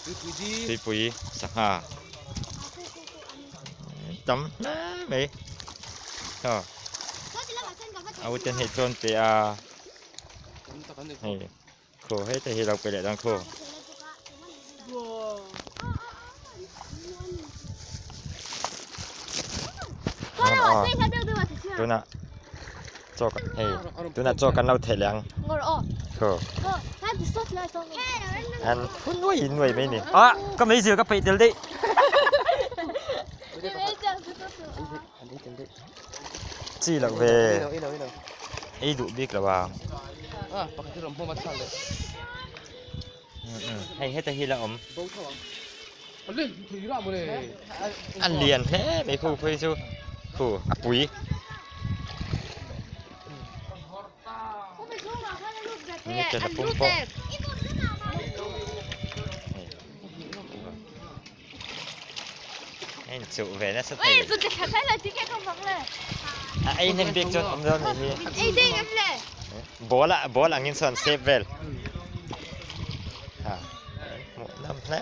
Tuipui sangha tam hle mai aw a uten hei chuan pe a hei khaw heta hi lo pe leh dawn khaw. Tunah chaw hei tunah chaw kan lo theh leh ang khaw an thu nuai nuai mai ni ah ka meizil ka peih tel daih chi loh ve ei duh bik lo ang hei heta hi la awm a lian hle mai khu phei chu khu a pui ni tel a pum pawh a inchuh ve nasa thei a ei hnem bik chuan awm dawn anih hi ball ah ball angin sawn shape vel ha hmuh nawm hle.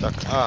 Tak a.